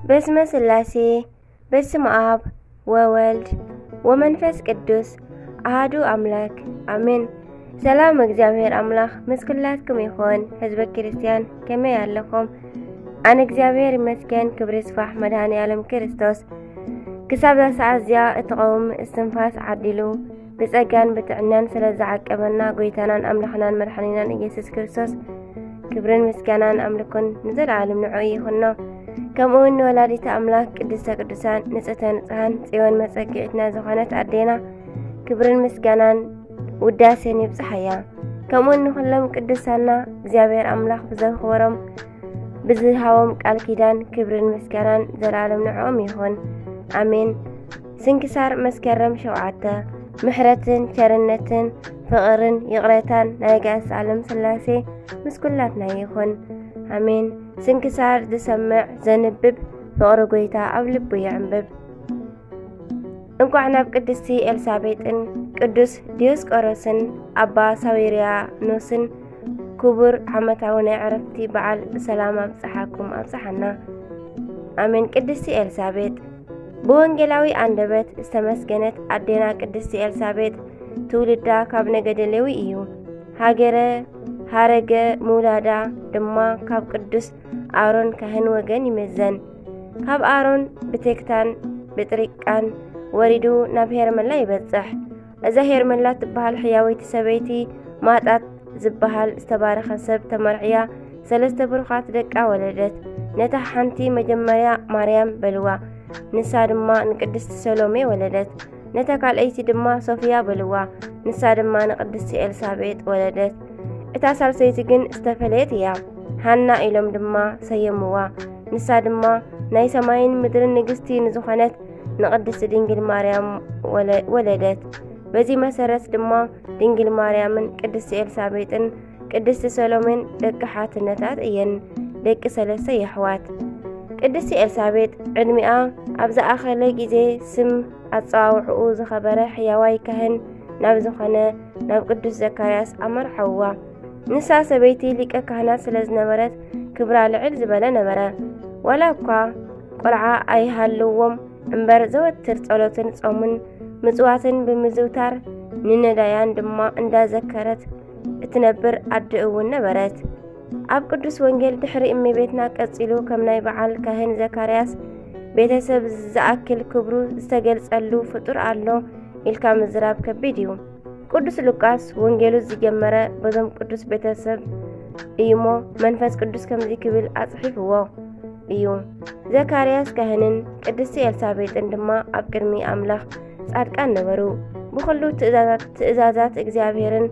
በስመ ስላሴ፣ በስመ ኣብ ወወልድ ወመንፈስ ቅዱስ ኣሃዱ ኣምላክ ኣሜን። ሰላም እግዚኣብሔር ኣምላኽ ምስ ኩላትኩም ይኹን። ህዝበ ክርስትያን ከመይ ኣለኹም? ኣነ እግዚኣብሔር ይመስገን፣ ክብሪ ይስፋሕ መድኃኔ ዓለም ክርስቶስ። ክሳብ እዛ ሰዓት እዚኣ እትቐውም እስትንፋስ ዓዲሉ ብጸጋን ብጥዕናን ስለ ዝዓቀበና ጎይታናን ኣምላኽናን መድሓኒናን ኢየሱስ ክርስቶስ ክብርን ምስጋናን ኣምልኮን ንዘለዓለም ንዕኡ ይኹኖ። ከምኡውን ንወላዲተ ኣምላኽ ቅድስተ ቅዱሳን ንጽህተ ንጹሃን ጽዮን መጸግዒትና ዝኾነት ኣዴና ክብርን ምስጋናን ውዳሴን ይብጽሓያ። ከምኡውን ንኹሎም ቅዱሳና እግዚኣብሔር ኣምላኽ ብዘኽበሮም ብዝሃቦም ቃል ኪዳን ክብርን ምስጋናን ዘላለም ንዕኦም ይኹን። ኣሜን። ስንክሳር መስከረም ሸውዓተ። ምሕረትን ቸርነትን ፍቕርን ይቕሬታን ናይ ጋስ ዓለም ስላሴ ምስ ኩላትና ይኹን። ኣሜን። ስንክሳር ዝሰምዕ ዘንብብ ፍቕሪ ጎይታ ኣብ ልቡ ይዕንብብ። እንቋዕ ናብ ቅድስቲ ኤልሳቤጥን ቅዱስ ዲዮስቆሮስን ኣባ ሳዊርያኖስን ክቡር ዓመታዊ ናይ ዕረፍቲ በዓል ብሰላም ኣብጽሓኩም ኣብጽሓና። ኣሜን። ቅድስቲ ኤልሳቤጥ ብወንጌላዊ ኣንደበት ዝተመስገነት ኣዴና ቅድስቲ ኤልሳቤጥ ትውልዳ ካብ ነገደ ሌዊ እዩ። ሃገረ ሃረገ ምውላዳ ድማ ካብ ቅዱስ ኣሮን ካህን ወገን ይምዘን። ካብ ኣሮን ብቴክታን ብጥሪቃን ወሪዱ ናብ ሄርመላ ይበጽሕ። እዛ ሄርመላ ትበሃል ሕያወይቲ ሰበይቲ ማጣት ዝበሃል ዝተባረኸ ሰብ ተመርዕያ ሰለስተ ብሩኻት ደቃ ወለደት። ነታ ሓንቲ መጀመርያ ማርያም በልዋ፣ ንሳ ድማ ንቅድስቲ ሰሎሜ ወለደት። ነታ ካልኣይቲ ድማ ሶፍያ በልዋ፣ ንሳ ድማ ንቅድስቲ ኤልሳቤጥ ወለደት። እታ ሳልሰይቲ ግን ዝተፈለየት እያ፣ ሃና ኢሎም ድማ ሰየምዋ። ንሳ ድማ ናይ ሰማይን ምድርን ንግስቲ ንዝኾነት ንቅድስቲ ድንግል ማርያም ወለ-፣ ወለደት። በዚ መሰረት ድማ ድንግል ማርያምን ቅድስቲ ኤልሳቤጥን ቅድስቲ ሰሎሜን ደቂ ሓትነታት እየን፣ ደቂ ሰለስተ የሕዋት። ቅድስቲ ኤልሳቤጥ ዕድሚኣ ኣብ ዝኣኸለ ግዜ ስም ኣጸዋውዕኡ ዝኸበረ ሕያዋይ ካህን ናብ ዝኾነ ናብ ቅዱስ ዘካርያስ ኣመርዓውዋ። ንሳ ሰበይቲ ሊቀ ካህናት ስለ ዝነበረት ክብራ ልዕል ዝበለ ነበረ። ዋላ እኳ ቆልዓ ኣይሃልዎም እምበር ዘወትር ጸሎትን ጾምን ምጽዋትን ብምዝውታር ንነዳያን ድማ እንዳዘከረት እትነብር ኣደ እውን ነበረት። ኣብ ቅዱስ ወንጌል ድሕሪ እመቤትና ቀጺሉ ከም ናይ በዓል ካህን ዘካርያስ ቤተሰብ ዝኣክል ክብሩ ዝተገልጸሉ ፍጡር ኣሎ ኢልካ ምዝራብ ከቢድ እዩ። ቅዱስ ሉቃስ ወንጌሉ ዝጀመረ በዞም ቅዱስ ቤተሰብ እዩሞ መንፈስ ቅዱስ ከምዚ ክብል ኣጽሒፍዎ እዩ። ዘካርያስ ካህንን ቅድስቲ ኤልሳቤጥን ድማ ኣብ ቅድሚ ኣምላኽ ጻድቃን ነበሩ። ብኹሉ ትእዛዛት፣ ትእዛዛት እግዚኣብሔርን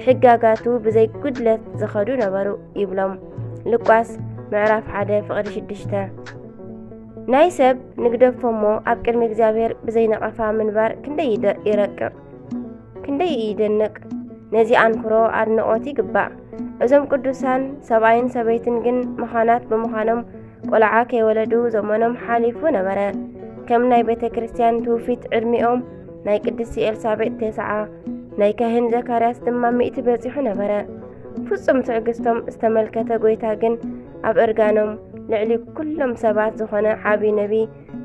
ሕጋጋቱ ብዘይ ጉድለት ዝኸዱ ነበሩ ይብሎም። ሉቃስ ምዕራፍ ሓደ ፍቕዲ ሽዱሽተ። ናይ ሰብ ንግደፎ እሞ ኣብ ቅድሚ እግዚኣብሔር ብዘይ ነቐፋ ምንባር ክንደይ ይደ-፣ ይረቅቕ፣ ክንደይ ይደንቕ። ነዚ ኣንክሮ ኣድንቖት ይግባእ። እዞም ቅዱሳን ሰብኣይን ሰበይትን ግን መኻናት ብምዃኖም ቆልዓ ከይወለዱ ዘመኖም ሓሊፉ ነበረ። ከም ናይ ቤተ ክርስቲያን ትውፊት ዕድሚኦም ናይ ቅድስቲ ኤልሳቤጥ ተስዓ፣ ናይ ካህን ዘካርያስ ድማ ሚእቲ በጺሑ ነበረ። ፍጹም ትዕግስቶም ዝተመልከተ ጎይታ ግን ኣብ እርጋኖም ልዕሊ ኩሎም ሰባት ዝኾነ ዓቢ ነቢ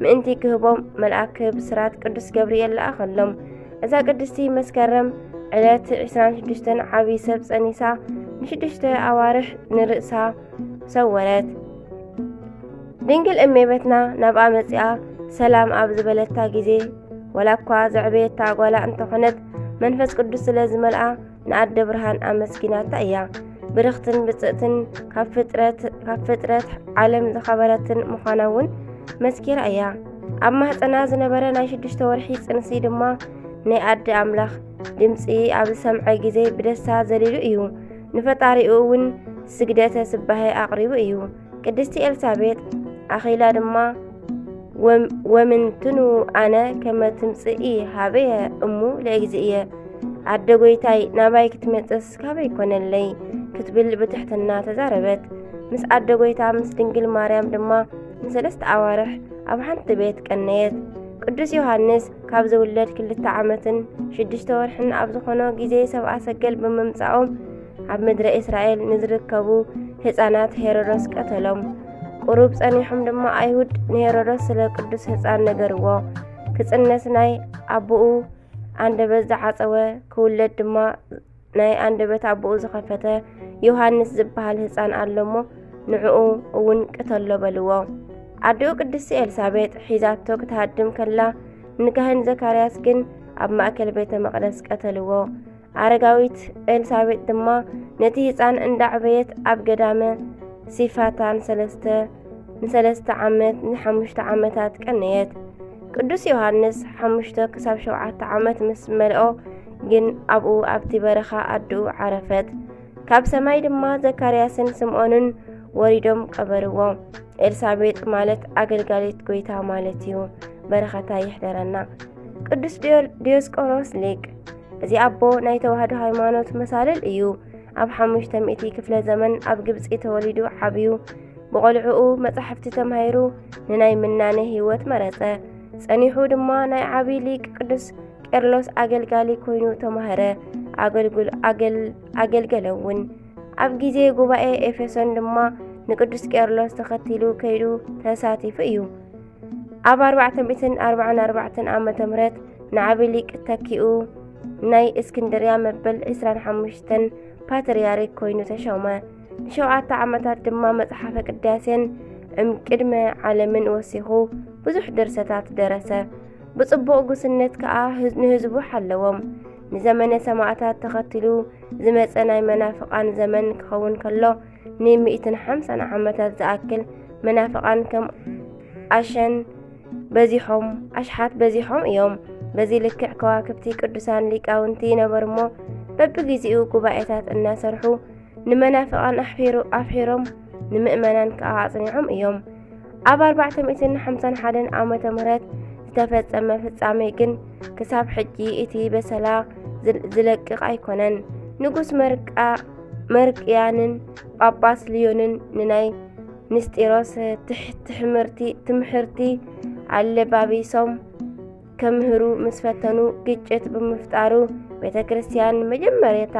ምእንቲ ክህቦም መልኣክ ብስራት ቅዱስ ገብርኤል ለኣኸሎም። እዛ ቅድስቲ መስከረም ዕለት ዕስራን ሽዱሽተን ዓቢ ሰብ ጸኒሳ ንሽዱሽተ ኣዋርሕ ንርእሳ ሰወረት። ድንግል እመቤትና ናብኣ መጺኣ ሰላም ኣብ ዝበለታ ግዜ፣ ዋላ እኳ ዘዕበየታ ጓላ እንተኾነት፣ መንፈስ ቅዱስ ስለ ዝመልኣ ንኣደ ብርሃን ኣመስጊናታ እያ። ብርኽትን ብጽእትን ካብ ፍጥረት፣ ካብ ፍጥረት ዓለም ዝኸበረትን ምዃና እውን መስኪራ እያ። ኣብ ማህፀና ዝነበረ ናይ ሽዱሽተ ወርሒ ጽንሲ ድማ ናይ ኣደ ኣምላኽ ድምፂ ኣብ ዝሰምዐ ግዜ ብደስታ ዘሊሉ እዩ። ንፈጣሪኡ እውን ስግደተ ስባሄ ኣቕሪቡ እዩ። ቅድስቲ ኤልሳቤጥ ኣኺላ ድማ ወም-፣ ወምንትኑ ኣነ ከመ ትምጽኢ ሀበየ እሙ ለእግዚእየ፣ ኣደ ጐይታይ ናባይ ክትመጽእስ ካበይ ኮነለይ ክትብል ብትሕትና ተዛረበት። ምስ ኣደ ጐይታ ምስ ድንግል ማርያም ድማ ንሰለስተ ኣዋርሕ ኣብ ሓንቲ ቤት ቀነየት። ቅዱስ ዮሃንስ ካብ ዝውለድ ክልተ ዓመትን ሽዱሽተ ወርሕን ኣብ ዝኾኖ ግዜ ሰብኣ ሰገል ብምምጻኦም ኣብ ምድረ እስራኤል ንዝርከቡ ህጻናት ሄሮዶስ ቀተሎም። ቁሩብ ጸኒሖም ድማ ኣይሁድ ንሄሮዶስ ስለ ቅዱስ ህጻን ነገርዎ። ክጽነስ ናይ ኣቦኡ ኣንደበት ዝዓጸወ፣ ክውለድ ድማ ናይ ኣንደበት ኣቦኡ ዝኸፈተ ዮሃንስ ዝበሃል ህጻን ኣሎ እሞ፣ ንዕኡ እውን ቅተሎ በልዎ። ኣዲኡ ቅድስቲ ኤልሳቤጥ ሒዛቶ ክትሃድም ከላ፣ ንካህን ዘካርያስ ግን ኣብ ማእከል ቤተ መቕደስ ቀተልዎ። ኣረጋዊት ኤልሳቤጥ ድማ ነቲ ህጻን እንዳዕበየት ኣብ ገዳመ ሲፋታ ንሰለስተ፣ ንሰለስተ ዓመት፣ ንሓሙሽተ ዓመታት ቀነየት። ቅዱስ ዮሃንስ ሓሙሽተ ክሳብ ሸውዓተ ዓመት ምስ መልኦ ግን ኣብኡ ኣብቲ በረኻ ኣድኡ ዓረፈት። ካብ ሰማይ ድማ ዘካርያስን ስምዖንን ወሪዶም ቀበርዎ። ኤልሳቤጥ ማለት ኣገልጋሊት ጎይታ ማለት እዩ። በረኸታ ይሕደረና። ቅዱስ ዲዮ-፣ ዲዮስቆሮስ ሊቅ። እዚ ኣቦ ናይ ተዋህዶ ሃይማኖት መሳልል እዩ። ኣብ ሓሙሽተ ሚእቲ ክፍለ ዘመን ኣብ ግብጺ ተወሊዱ ዓብዩ። ብቖልዕኡ መጻሕፍቲ ተማሂሩ ንናይ ምናኔ ህይወት መረጸ። ጸኒሑ ድማ ናይ ዓቢ ሊቅ ቅዱስ ቄርሎስ ኣገልጋሊ ኮይኑ ተማህረ። ኣገልግል-፣ ኣገል-፣ ኣገልገለ እውን። ኣብ ግዜ ጉባኤ ኤፌሶን ድማ ንቅዱስ ቄርሎስ ተኸቲሉ ከይዱ ተሳቲፉ እዩ። ኣብ ኣርባዕተ ሚእትን ኣርባዓን ኣርባዕተን ዓመተ ምህረት ንዓቢ ሊቅ ተኪኡ ናይ እስክንድርያ መበል ዕስራን ሓሙሽተን ፓትርያርክ ኮይኑ ተሾመ። ንሸውዓተ ዓመታት ድማ መጽሓፈ ቅዳሴን እም ቅድመ ዓለምን ወሲኹ ብዙሕ ድርሰታት ደረሰ። ብጽቡቕ ጉስነት ከኣ ህዝ-፣ ንህዝቡ ሓለዎም። ንዘመነ ሰማእታት ተኸቲሉ ዝመጸ ናይ መናፍቓን ዘመን ክኸውን ከሎ፣ ንሚእትን ሓምሳን ዓመታት ዝኣክል መናፍቓን ከም ኣሸን በዚሖም፣ ኣሽሓት በዚሖም እዮም። በዚ ልክዕ ከዋክብቲ ቅዱሳን ሊቃውንቲ ነበሩ እሞ፣ በብግዜኡ ጉባኤታት እናሰርሑ ንመናፍቓን ኣሕፊሩ-፣ ኣፍሒሮም ንምእመናን ከኣ ኣጽኒዖም እዮም። ኣብ ኣርባዕተ ሚእትን ሓምሳን ሓደን ዓመተ ምህረት ዝተፈጸመ ፍጻሜ ግን ክሳብ ሕጂ እቲ በሰላ ዝል-፣ ዝለቅቕ ኣይኮነን። ንጉስ መርቃ-፣ መርቅያንን ጳጳስ ልዮንን ንናይ ንስጢሮስ ትሕ-፣ ትሕምርቲ-፣ ትምሕርቲ ኣለባቢሶም ከምህሩ ምስ ፈተኑ ግጭት ብምፍጣሩ ቤተ ክርስቲያን መጀመርታ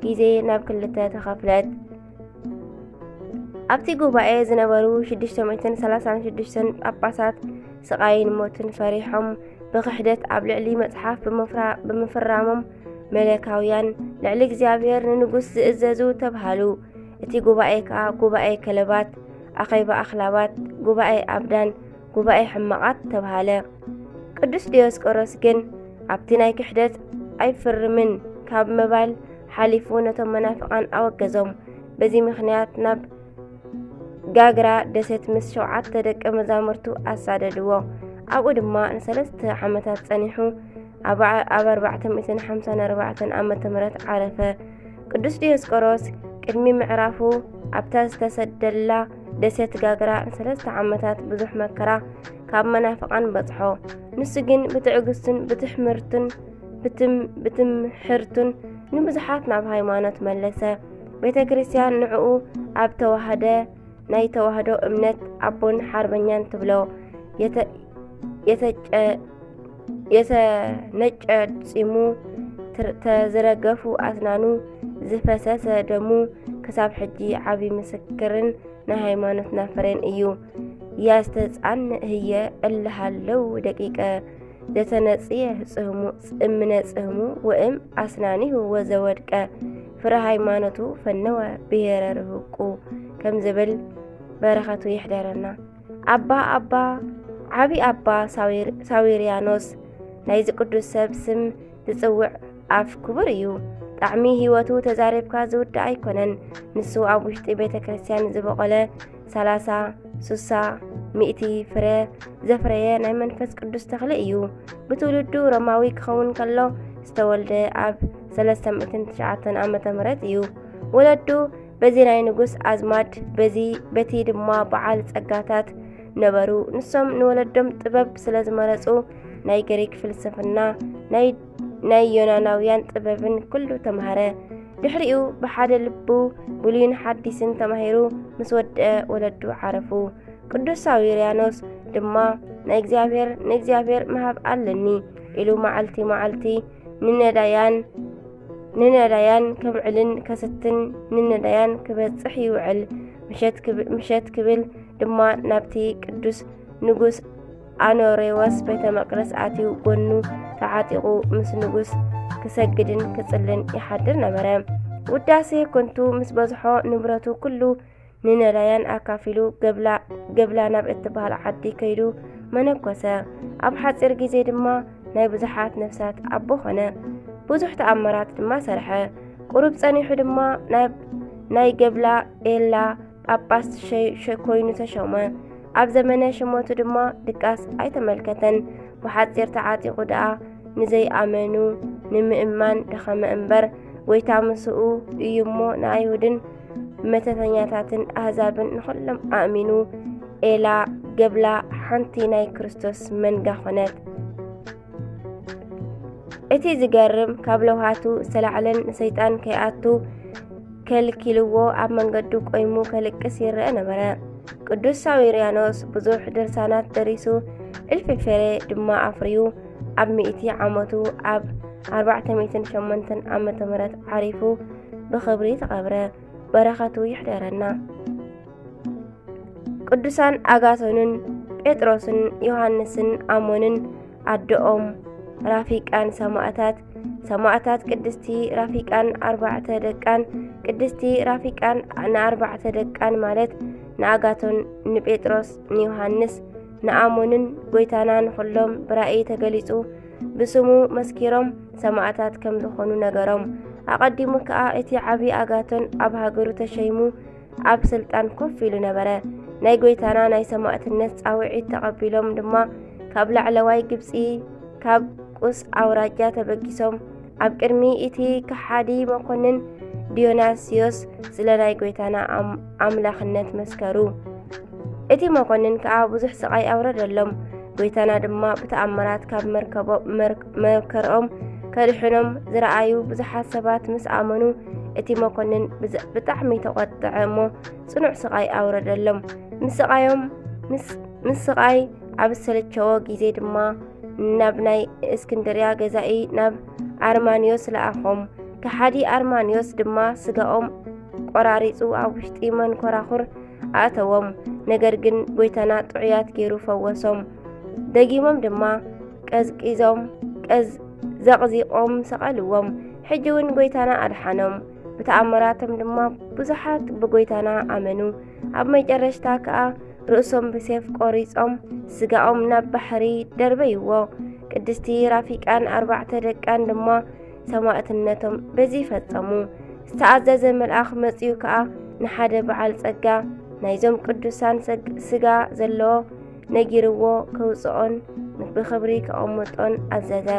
ግዜ ናብ ክልተ ተኸፍለት። ኣብቲ ጉባኤ ዝነበሩ ሽዱሽተ ሚእትን ሰላሳን ሽዱሽተን ጳጳሳት ስቓይን ሞትን ፈሪሖም ብኽሕደት ኣብ ልዕሊ መጽሓፍ ብምፍራ-፣ ብምፍራሞም መለካውያን ልዕሊ እግዚኣብሔር ንንጉስ ዝእዘዙ ተብሃሉ። እቲ ጉባኤ ከኣ ጉባኤ ከለባት፣ ኣኼባ ኣኽላባት፣ ጉባኤ ኣብዳን፣ ጉባኤ ሕማቓት ተብሃለ። ቅዱስ ዲዮስቆሮስ ግን ኣብቲ ናይ ክሕደት ኣይፍርምን ካብ ምባል ሓሊፉ ነቶም መናፍቓን ኣወገዞም። በዚ ምኽንያት ናብ ጋግራ ደሴት ምስ ሸውዓተ ደቀ መዛሙርቱ ኣሳደድዎ። ኣብኡ ድማ ንሰለስተ ዓመታት ጸኒሑ ኣብ ዓ-፣ ኣብ ኣርባዕተ ሚእትን ሓምሳን ኣርባዕተን ዓመተ ምህረት ዓረፈ። ቅዱስ ዲዮስቆሮስ ቅድሚ ምዕራፉ ኣብታ ዝተሰደላ ደሴት ጋግራ ንሰለስተ ዓመታት ብዙሕ መከራ ካብ መናፍቓን በጽሖ። ንሱ ግን ብትዕግስቱን ብትሕምርቱን ብትም-፣ ብትምሕርቱን ንብዙሓት ናብ ሃይማኖት መለሰ። ቤተ ክርስቲያን ንዕኡ ኣብ ተዋህደ ናይ ተዋህዶ እምነት ኣቦን ሓርበኛን ትብሎ። የተ-፣ የተጨ-፣ የተነጨ ጺሙ፣ ትር-፣ ተዝረገፉ ኣስናኑ፣ ዝፈሰሰ ደሙ ክሳብ ሕጂ ዓቢ ምስክርን ናይ ሃይማኖትና ፍሬን እዩ። ያስተጻን ህየ እልሃለው ደቂቀ ዘተነጽየ ጽህሙ፣ እምነ ጽህሙ ወእም ኣስናኒሁ ወዘወድቀ ፍረ ሃይማኖቱ ፈነወ ብሔረ ርህቁ ከም ዝብል በረኸቱ ይሕደረና። ኣባ፣ ኣባ፣ ዓቢ ኣባ ሳዊር-፣ ሳዊርያኖስ ናይዚ ቅዱስ ሰብ ስም ዝጽውዕ ኣፍ ክቡር እዩ። ጣዕሚ ህይወቱ ተዛሪብካ ዝውዳእ ኣይኮነን። ንሱ ኣብ ውሽጢ ቤተ ክርስቲያን ዝበቖለ ሰላሳ፣ ሱሳ፣ ሚእቲ ፍረ ዘፍረየ ናይ መንፈስ ቅዱስ ተኽሊ እዩ። ብትውልዱ ሮማዊ ክኸውን ከሎ ዝተወልደ ኣብ ሰለስተ ሚእትን ትሽዓተን ዓመተ ምህረት እዩ። ወለዱ በዚ ናይ ንጉስ ኣዝማድ፣ በዚ፣ በቲ ድማ በዓል ጸጋታት ነበሩ። ንሶም ንወለዶም ጥበብ ስለ ዝመረጹ ናይ ግሪክ ፍልስፍና፣ ናይ፣ ናይ ዮናናውያን ጥበብን ኩሉ ተማህረ። ድሕሪኡ ብሓደ ልቡ ብሉይን ሓዲስን ተማሂሩ ምስ ወድአ ወለዱ ዓረፉ። ቅዱስ ሳዊርያኖስ ድማ ናይ እግዚኣብሔር፣ ንእግዚኣብሔር ምሃብ ኣለኒ ኢሉ መዓልቲ መዓልቲ ንነዳያን፣ ንነዳያን ከምዕልን ከስትን ንነዳያን ክበጽሕ ይውዕል። ምሸት ክብ-፣ ምሸት ክብል ድማ ናብቲ ቅዱስ ንጉስ ኣኖሬዎስ ቤተ መቅደስ ኣትዩ ጎኑ ተዓጢቑ ምስ ንጉስ ክሰግድን ክጽልን ይሓድር ነበረ። ውዳሴ ኮንቱ ምስ በዝሖ ንብረቱ ኩሉ ንነዳያን ኣካፊሉ ገብላ ናብ እትበሃል ዓዲ ከይዱ መነኮሰ። ኣብ ሓጺር ግዜ ድማ ናይ ብዙሓት ነፍሳት ኣቦ ኾነ። ብዙሕ ተኣምራት ድማ ሰርሐ። ቁሩብ ጸኒሑ ድማ ናይ ገብላ ኤላ ጳጳስ ኮይኑ ተሾመ። ኣብ ዘመነ ሽመቱ ድማ ድቃስ ኣይተመልከተን። ብሓጺር ተዓጢቑ ደኣ ንዘይኣመኑ ንምእማን ደኸመ እምበር፣ ጎይታ ምስኡ እዩ እሞ ንኣይሁድን መተተኛታትን ኣህዛብን ንኹሎም ኣእሚኑ። ኤላ ገብላ ሓንቲ ናይ ክርስቶስ መንጋ ኾነት። እቲ ዝገርም ካብ ለውሃቱ ዝተላዕለን ንሰይጣን ከይኣቱ ከልኪልዎ ኣብ መንገዱ ቆይሙ ከልቅስ ይረአ ነበረ። ቅዱስ ሳዊርያኖስ ብዙሕ ድርሳናት ደሪሱ እልፊ ፍሬ ድማ ኣፍርዩ ኣብ ሚእቲ ዓመቱ ኣብ ኣርባዕተ ሚእትን ሸሞንተን ዓመተ ምህረት ዓሪፉ ብኽብሪ ተቐብረ። በረኸቱ ይሕደረና። ቅዱሳን ኣጋቶንን ጴጥሮስን ዮሃንስን ኣሞንን ኣደኦም ራፊቃን ሰማእታት ሰማእታት ቅድስቲ ራፊቃን ኣርባዕተ ደቃን ቅድስቲ ራፊቃን ንኣርባዕተ ደቃን ማለት ንኣጋቶን ንጴጥሮስ ንዮሃንስ ንኣሞንን ጎይታና ንኹሎም ብራእይ ተገሊጹ ብስሙ መስኪሮም ሰማእታት ከም ዝኾኑ ነገሮም። ኣቐዲሙ ከኣ እቲ ዓቢ ኣጋቶን ኣብ ሃገሩ ተሸይሙ ኣብ ስልጣን ኮፍ ኢሉ ነበረ። ናይ ጎይታና ናይ ሰማእትነት ጻውዒት ተቐቢሎም ድማ ካብ ላዕለዋይ ግብጺ ካብ ቁስ ኣውራጃ ተበጊሶም ኣብ ቅድሚ እቲ ከሓዲ መኮንን ዲዮናስዮስ ስለ ናይ ጎይታና ኣምላኽነት መስከሩ። እቲ መኮንን ከኣ ብዙሕ ስቓይ ኣውረደሎም። ጎይታና ድማ ብተኣምራት ካብ መርከርኦም ከድሕኖም ዝረኣዩ ብዙሓት ሰባት ምስ ኣመኑ እቲ መኮንን ብጣዕሚ ተቖጥዐ እሞ ጽኑዕ ስቓይ ኣውረደሎም። ምስቃዮም ምስቃይ ኣብ ሰለቸዎ ግዜ ድማ ናብ ናይ እስክንድርያ ገዛኢ ናብ ኣርማንዮስ ለኣኾም። ከሓዲ ኣርማንዮስ ድማ ስጋኦም ቆራሪጹ ኣብ ውሽጢ መንኮራኹር ኣእተዎም። ነገር ግን ጎይታና ጥዑያት ገይሩ ፈወሶም። ደጊሞም ድማ ቀዝቂዞም ዘቕዚቖም ሰቐልዎም። ሕጂ እውን ጎይታና ኣድሓኖም። ብተኣምራቶም ድማ ብዙሓት ብጎይታና ኣመኑ። ኣብ መጨረሽታ ከኣ ርእሶም ብሴፍ ቆሪጾም ስጋኦም ናብ ባሕሪ ደርበይዎ። ቅድስቲ ራፊቃን ኣርባዕተ ደቃን ድማ ሰማእትነቶም በዚ ፈጸሙ። ዝተኣዘዘ መልኣኽ መጺኡ ከኣ ንሓደ በዓል ጸጋ ናይዞም ቅዱሳን ስጋ ዘለዎ ነጊርዎ ከውጽኦን ብኽብሪ ከቐምጦን ኣዘዘ።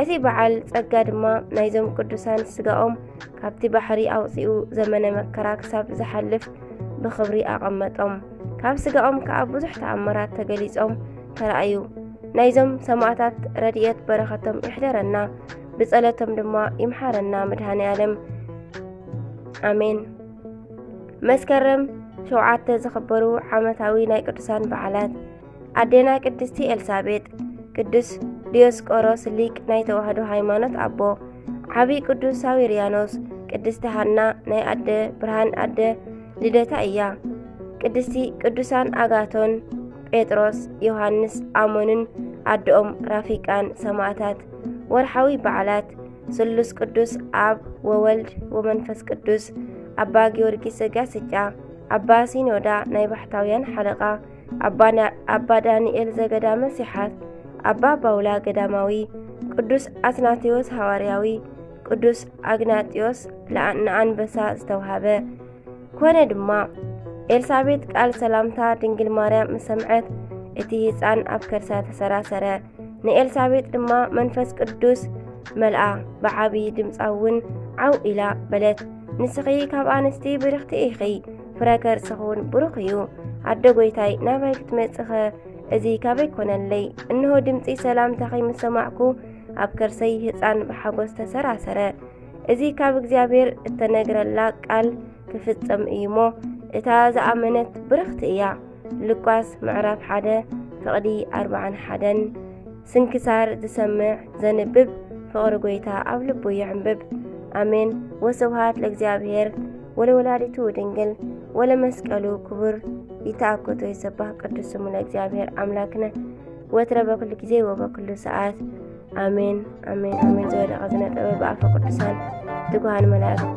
እቲ በዓል ጸጋ ድማ ናይዞም ቅዱሳን ስጋኦም ካብቲ ባሕሪ ኣውጺኡ ዘመነ መከራ ክሳብ ዝሓልፍ ብኽብሪ ኣቐመጦም። ካብ ስጋኦም ከኣ ብዙሕ ተኣምራት ተገሊጾም ተራእዩ። ናይዞም ሰማእታት ረድኤት በረኸቶም ይሕደረና፣ ብጸሎቶም ድማ ይምሓረና መድሃኔ ኣለም። ኣሜን። መስከረም ሸውዓተ ዝኽበሩ ዓመታዊ ናይ ቅዱሳን በዓላት። ኣዴና ቅድስቲ ኤልሳቤጥ፣ ቅዱስ ዲዮስቆሮስ ሊቅ ናይ ተዋህዶ ሃይማኖት ኣቦ፣ ዓቢ ቅዱስ ሳዊርያኖስ፣ ቅድስቲ ሃና ናይ ኣደ ብርሃን ኣደ ልደታ እያ። ቅድስቲ ቅዱሳን ኣጋቶን ጴጥሮስ፣ ዮሃንስ፣ ኣሞንን ኣደኦም ራፊቃን ሰማእታት። ወርሓዊ በዓላት። ስሉስ ቅዱስ ኣብ ወወልድ ወመንፈስ ቅዱስ፣ ኣባ ጊዮርጊስ ዘጋስጫ፣ ኣባ ሲኖዳ ናይ ባሕታውያን ሓለቓ፣ ኣባ ዳንኤል ዘገዳመ ሲሓት፣ ኣባ ጳውላ ገዳማዊ፣ ቅዱስ ኣትናቴዎስ ሃዋርያዊ፣ ቅዱስ ኣግናጢዮስ ንኣንበሳ ዝተውሃበ። ኮነ ድማ፣ ኤልሳቤጥ ቃል ሰላምታ ድንግል ማርያም ምስ ሰምዐት፣ እቲ ህጻን ኣብ ከርሳ ተሰራሰረ። ንኤልሳቤጥ ድማ መንፈስ ቅዱስ መልኣ፣ ብዓቢ ድምጻ እውን ዓው ኢላ በለት፣ ንስኺ ካብ ኣንስቲ ብርኽቲ ኢኺ፣ ፍረ ከርስኺ እውን ብሩኽ እዩ። ኣደ ጐይታይ፣ ናባይ ክትመጽኸ እዚ ካበይ ኮነለይ? እንሆ ድምጺ ሰላምታኺ ምስ ሰማዕኩ፣ ኣብ ከርሰይ ህጻን ብሓጎስ ተሰራሰረ። እዚ ካብ እግዚኣብሔር እተነግረላ ቃል ክፍጸም እዩሞ፣ እታ ዝኣመነት ብርኽቲ እያ። ሉቃስ ምዕራፍ ሓደ ፍቕዲ ኣርባዓን ሓደን። ስንክሳር ዝሰምዕ ዘንብብ ፍቕሪ ጐይታ ኣብ ልቡ ይዕንብብ። ኣሜን። ወስብሃት ለእግዚኣብሔር ወለወላዲቱ ድንግል ወለመስቀሉ ክቡር ይተኣኮቶ ይሰባህ ቅዱስ ስሙ ለእግዚኣብሔር ኣምላክነ ወትረ በኩሉ ግዜ ወበኩሉ ሰዓት። ኣሜን፣ ኣሜን፣ ኣሜን። ዝወደቐ ዝነጠበ ብኣፈ ቅዱሳን ትጉሃን መላእክቲ